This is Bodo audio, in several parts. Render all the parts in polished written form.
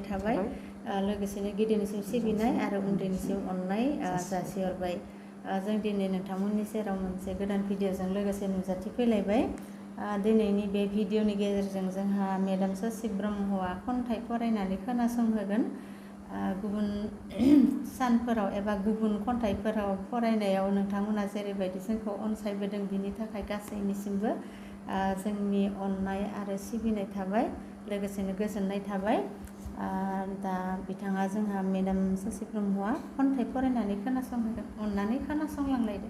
थाबाय लोगोसेनो गिदिरनिसिम सिबिनाय आरो उन्दैनिसिम अननाय जासिहरबाय। जों दिनै नोंथांमोननि सेराव मोनसे गोदान भिडिअजों लोगोसे नुजाथिफैलायबाय। दिनैनि बे भिडिअनि गेजेरजों जोंहा मेडाम ससि ब्रह्मआ खन्थाइ फरायनानै खोनासंहोगोन। गुबुन सानफोराव एबा गुबुन खन्थाइफोराव फरायनायाव नोंथांमोना जेरैबायदि जोंखौ अनसायबोदों बिनि थाखाय गासैनिसिमबो जोंनि अननाय आरो सिबिनाय थाबाय लोगोसेनो गोजोननाय थाबाय। दा बिथाङा जोंहा मेडाम ससि ब्रह्मआ खन्थाइ फरायनानै खोनासंहोगोन। अननानै खोनासंलांलायदो।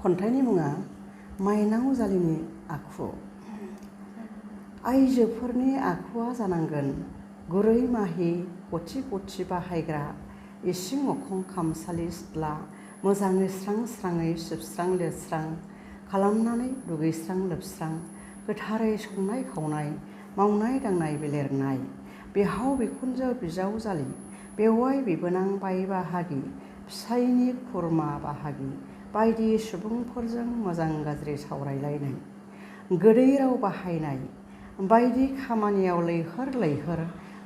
खन्थाइनि मुङा माइनाव जालिनि आखु। आइजोफोरनि आखुआ जानांगोन गुरै माहि गथि गथि बाहायग्रा इसिं अखं खामसालि सिथ्ला मोजाङै स्रां स्राङै सिबस्रां लिरस्रां खालामनानै दुगैस्रां लोबस्रां गोथारै संनाय खावनाय मावनाय दांनाय बिलिरनाय बिहाव बिखुनजो बिजावजालि बेवाइ बिबोनां बाय बाहागि फिसायनि खुरमा बाहागि बायदि सुबुंफोरजों मोजां गाज्रि सावरायलायनाय गोदै राव बाहायनाय बायदि खामानियाव लैहोर लैहोर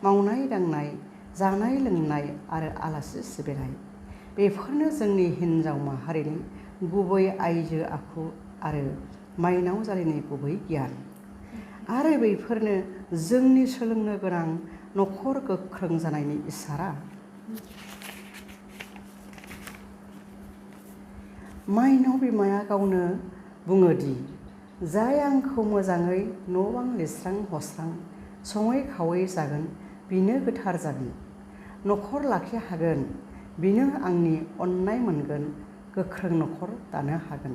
मावनाय दांनाय जानाय लोंनाय आरो आलासि सिबिनाय बेफोरनो जोंनि हिन्जाव माहारिनि गुबै आइजो आखु आरो माइनाव जालिनि गुबै गियान। आरो बेफोरनो जोंनि सोलोंनो गोनां नखर गोख्रों जानायनि इसारा। माइनाव बिमाया गावनो बुङोदि जाय आंखौ मोजाङै न' बां लिरस्रां हस्रां सङै खावै जागोन बिनो गोथार जागोन नखर लाखि हागोन बिनो आंनि अननाय मोनगोन गोख्रों नखर दानो हागोन।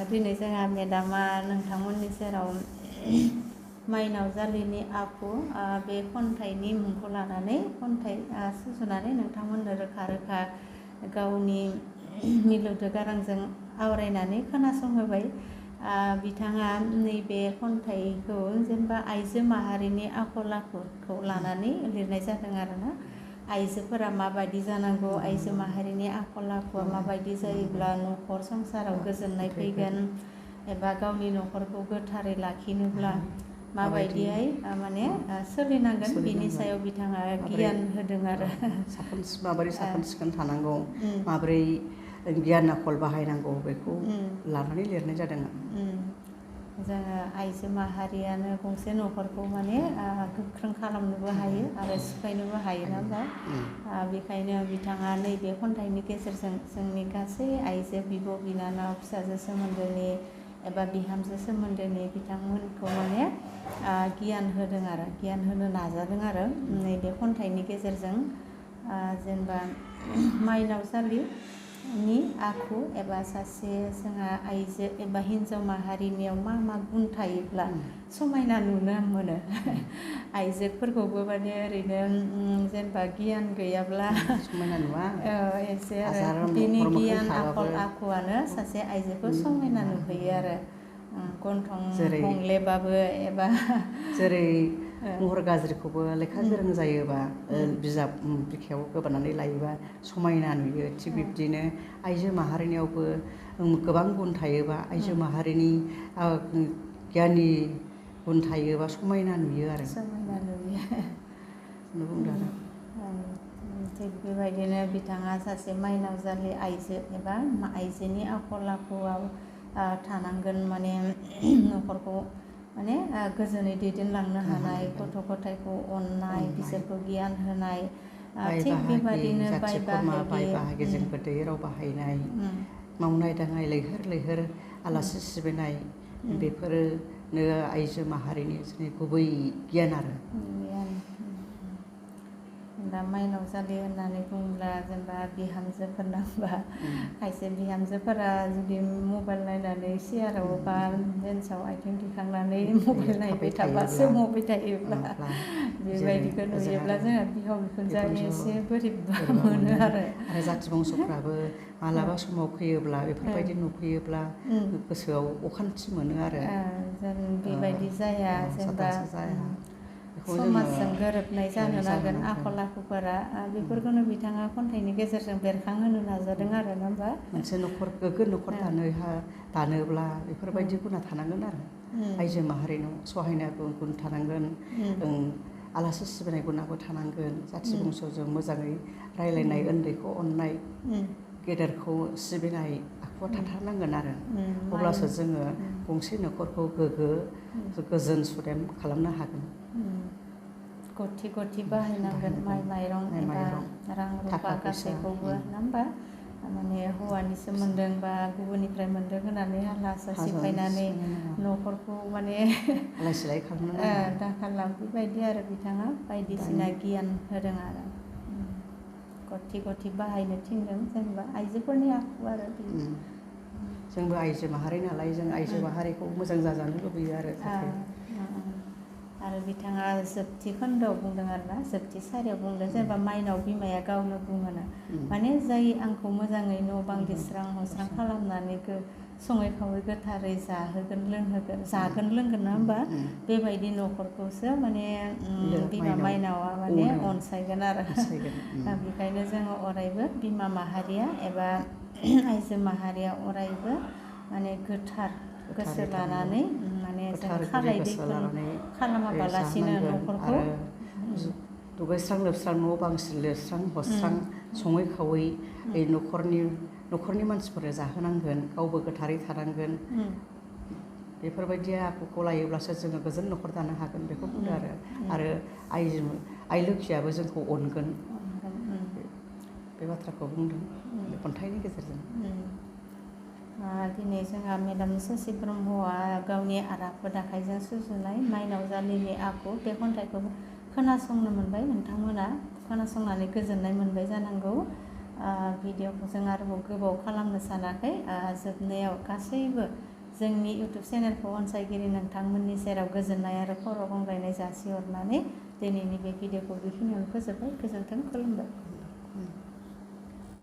दिनै जोंहा मेडामा नोंथांमोननि सेराव माइनाव जालिनि आखु बे खन्थाइनि मुंखौ लानानै खन्थाइ सुजुनानै नोंथांमोननो रोखा रोखा गावनि मिलौदो गारांजों आवरायनानै खोनासंहोबाय। बिथाङा नैबे खन्थाइखौ जेनेबा आइजो माहारिनि आखल आखुखौ लानानै लिरनाय जादों आरोना। आइजोफोरा माबायदि जानांगौ आइजो माहारिनि आखल आखुआ माबायदि जायोब्ला नखर संसाराव गोजोननाय फैगोन एबा गावनि नखरखौ गोथारै लाखिनोब्ला माबायदिहाय माने सोलिनांगोन बिनि सायाव बिथाङा गियान होदों आरो माबोरै साखोन सिखोन थानांगौ माबोरै गियान आखल बाहायनांगौ बेखौ लानानै लिरनाय जादों। जोङो आइजो माहारियानो गंसे नखरखौ माने गोख्रों खालामनोबो हायो आरो सिफायनोबो हायो नङा होमबा। बेखायनो बिथाङा नैबे खन्थाइनि गेजेरजों जोंनि गासै आइजो बिब' बिनानाव फिसाजो सोमोन्दोनि एबा बिहामजो सोमोन्दोनि बिथांमोनखौ माने गियान होदों आरो गियान होनो नाजादों आरो नैबे खन्थाइनि गेजेरजों। जेनेबा माइनाव जालिनि आखु एबा सासे जोंहा आइजो एबा हिन्जाव माहारिनियाव मा मा गुन थायोब्ला समायना नुनो मोनो आइजोफोरखौबो माने ओरैनो जेनेबा गियान गैयाब्ला समायना नुवा एसे आरो बिनि गियान आखल आखुआनो सासे आइजोखौ समायना नुहैयो आरो गन्थं हंलेबाबो एबा जेरै महर गाज्रिखौबो लेखा गोरों जायोबा बिजाब बिखायाव गोबानानै लायोबा समायना नुयो थिग बिब्दिनो आइजो माहारिनियावबो गोबां गुन थायोबा आइजो माहारिनि गियाननि गुन थायोबा समायना नुयो आरो समायना नुयो। बुंदों आरो थिग बेबायदिनो बिथाङा सासे माइनाव जालि आइजो एबा आइजोनि आखल आखुआव थानांगोन माने नखरखौ माने गोजोनै दैदेनलांनो हानाय गथ' गथायखौ अननाय बिसोरखौ गियान होनाय थिग बेबायदिनो बाय बाहागिजों गोदै राव बाहायनाय मावनाय दांनाय लैहोर लैहोर आलासि सिबिनाय बेफोरनो आइजो माहारिनि जोंनि गुबै गियान आरो। दा माइनाव जालि होननानै बुङोब्ला जेनेबा बिहामजोफोर नांबा खायसे बिहामजोफोरा जुदि मबाइल नायनानै सियाराव बा बेन्साव आथिं दिखांनानै मबाइल नायबाय थाबा सोमावबाय थायोब्ला बेबायदिखौ नुयोब्ला जोंहा बिहाव बिखुनजोआ एसे बोरैबा मोनो आरो जाथि बंस'फ्राबो मालाबा समाव फैयोब्ला बेफोरबायदि नुफैयोब्ला गोसोआव अखान्थि मोनो आरो जों बेबायदि जाया जेनेबा समाजजों गोरोबनाय जानो नांगोन आखल आखुफोरा बेफोरखौनो बिथाङा खन्थाइनि गेजेरजों बेरखांहोनो नाजादों आरो नङा होमबा। मोनसे नखर गोग्गो नखर दानोब्ला बेफोरबायदि गुना थानांगोन आरो आइजो माहारिनाव सहायनाय गुन थानांगोन, आलासि सिबिनाय गुनाबो थानांगोन, जाथि बंस'जों मोजाङै रायलायनाय, उन्दैखौ अननाय, गेदेरखौ सिबिनाय आखुआ थाथारनांगोन आरो अब्लासो जोङो गंसे न'खरखौ गोग्गो गोजोन सुदेम खालामनो हागोन। गथि गथि बाहायनांगोन माइ माइरं एबा रां रुफा गासैखौबो नङा होमबा? माने हौवानिसो मोनदों बा गुबुननिफ्राय मोनदों होननानै हालासा सिफायनानै न'खरखौ माने आलाय सिलाय खालामनो नाङा। दाखालाम बेबायदि आरो बिथाङा बायदिसिना गियान होदों आरो गथि गथि बाहायनो थिनदों जेनेबा आइजोफोरनि आखु आरो जोंबो आइजो माहारि नालाय जों आइजो माहारिखौ मोजां जाजानो लुबैयो आरो आरो बिथाङा जोबथि खोन्दोआव बुंदों आरोना जोबथि सारियाव बुंदों जेनेबा माइनाव बिमाया गावनो बुङोना माने जाय आंखौ मोजाङै न' बां लिरस्रां हस्रां खालामनानै सङै खावै गोथारै जाहोगोन लोंहोगोन जागोन लोंगोन नङा होमबा? बेबायदि न'खरखौसो माने बिमा माइनावा माने अनसायगोन आरो बेखायनो जोङो अरायबो बिमा माहारिया एबा आइजो माहारिया अरायबो माने गोथार गोसो लानानै माने जों खालाय दैफोन खालामाबालासिनो न'खरखौ दुगैस्रां लोबस्रां न' बां लिरस्रां हस्रां सङै खावै न'खरनि मानसिफोरनो जाहोनांगोन, गावबो गोथारै थानांगोन। बेफोरबायदि आखुखौ लायोब्लासो जोङो गोजोन न'खर दानो हागोन बेखौ बुंदों आरो आइ लोखियाबो जोंखौ अनगोन बे बाथ्राखौ बुंदों बे खन्थाइनि गेजेरजों। दिनै जोंहा मेडाम ससि ब्रह्मआ गावनि आराफोद आखाइजों सुजुनाय माइनाव जालिनि आखु बे खन्थाइखौ खोनासंनो मोनबाय। नोंथांमोना खोनासंनानै गोजोननाय मोनबाय जानांगौ। भिडिअखौ जों आरोबाव गोबाव खालामनो सानाखै। जोबनायाव गासैबो जोंनि इउटुब चेनेलखौ अनसायगिरि नोंथांमोननि सेराव गोजोननाय आरो खर' गंग्लायनाय जासिहरनानै दिनैनि बे भिडिअखौ बेखिनियावनो फोजोबबाय। गोजोन्थों, खुलुमबाय।